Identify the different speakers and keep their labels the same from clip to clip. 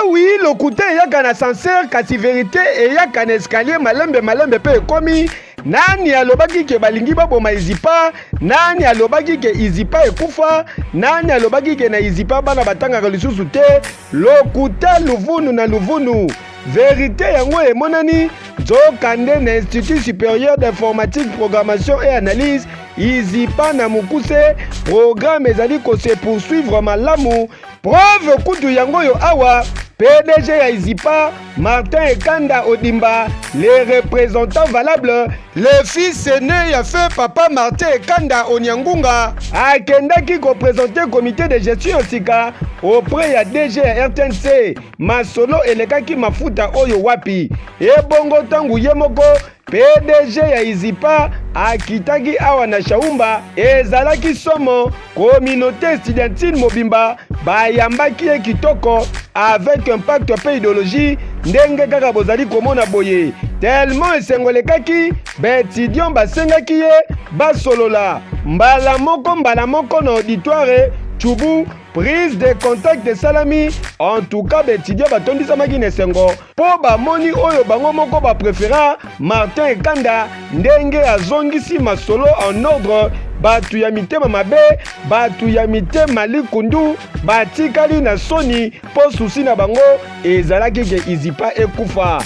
Speaker 1: Oui, lokuta eyaka na ascenseur, kasi verite eyaka na escalier malembe malembe mpe ekomi. Nani alobaki ke balingi baboma Izipa? Nani alobaki ke Izipa ekufa? Nani alobaki ke na Izipa bana batangaka lisusu te? Lokuta luvunu na luvunu. Verite yango emonani nzokande na Institut supérieur d'informatique, programmation et analyse ISIPA na mokuse, programme ezali ko se poursuivre malamu. Preuve kutu yango oyo awa, PDG ya ISIPA Martin Ekanda Odimba, le représentant valable, le fils aîné ya feu papa Martin Ekanda Onyangunga, akendaki kopresente comité de gestion ya sika auprès ya DG ya RTNC. Masolo elekaki mafuta oyo wapi? Ebongo ntango ye moko PDG ya Izipa akitaki awa na Shaumba, ezalaki somo. Communauté estudiantine mobimba bayambaki ye kitoko avec impact mpe idéologie, ndenge kaka bozali komona boye. Tellement esengo elekaki, baetudiant basengaki ye basolola mbala moko mbala moko na auditoire Chubu. Prise de contact esalami. En tout cas, baetudiant batondisamaki na esengo mpo bamoni oyo bango moko baprefera Martin Ekanda, ndenge azongisi masolo en ordre. Bato ya mitema mabe, bato ya mitema likundu batikali na soni mpo susi na bango ezalaki ke Izipa ekufa.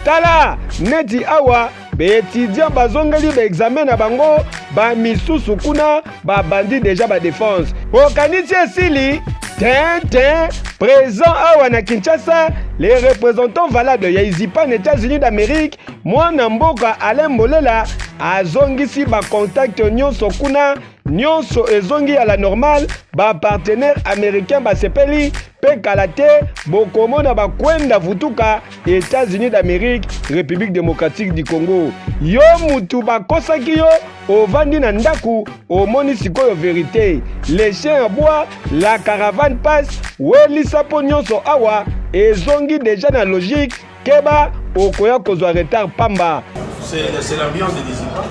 Speaker 1: Tala neti awa baetudiant bazongeli baexamen na bango, bamisusu kuna babandi deja badefense. Okanisi esili? Tintin présent awa na Kinshasa, les représentants valables ya Izipa na États-Unis d'Amérique, mwana mboka Alain Mbolela, azongisi bacontact nyonso kuna, nyonso ezongi ya la normale. Bapartenaire américain basepeli mpe kala te bokomona bakwenda vutuka États-Unis d'Amérique, République démocratique du Congo. Yo mutu bakosaki yo, ovandi na ndako, omoni sikoyo verite. Le chien aboie, la caravane passe. Welisa mpo nyonso awa ezongi deja na logique. Keba, okoya kozwa retard pamba.
Speaker 2: C'est l'ambiance de l'Izipa.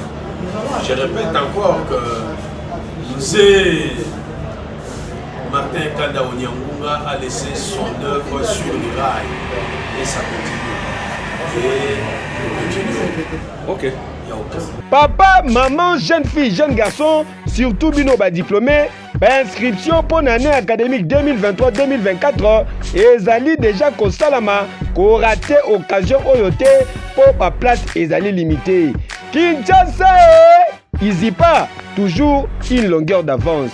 Speaker 2: Je répète encore que Mzee Martin Kanda Onyangunga a laissé son œuvre sur les rails et ça continue. Et nous continuons.
Speaker 3: Ok.
Speaker 2: Il y a aucun.
Speaker 1: Papa, maman, jeune fille, jeune garçon, surtout bino badiplômé, bainscription mpo na année académique 2023-2024 ezali deja kosalama. Korate occasion oyo te mpo baplace ezali limité. Kinshasa e Izipa, toujours une longueur d'avance.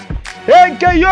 Speaker 1: Ekeyo.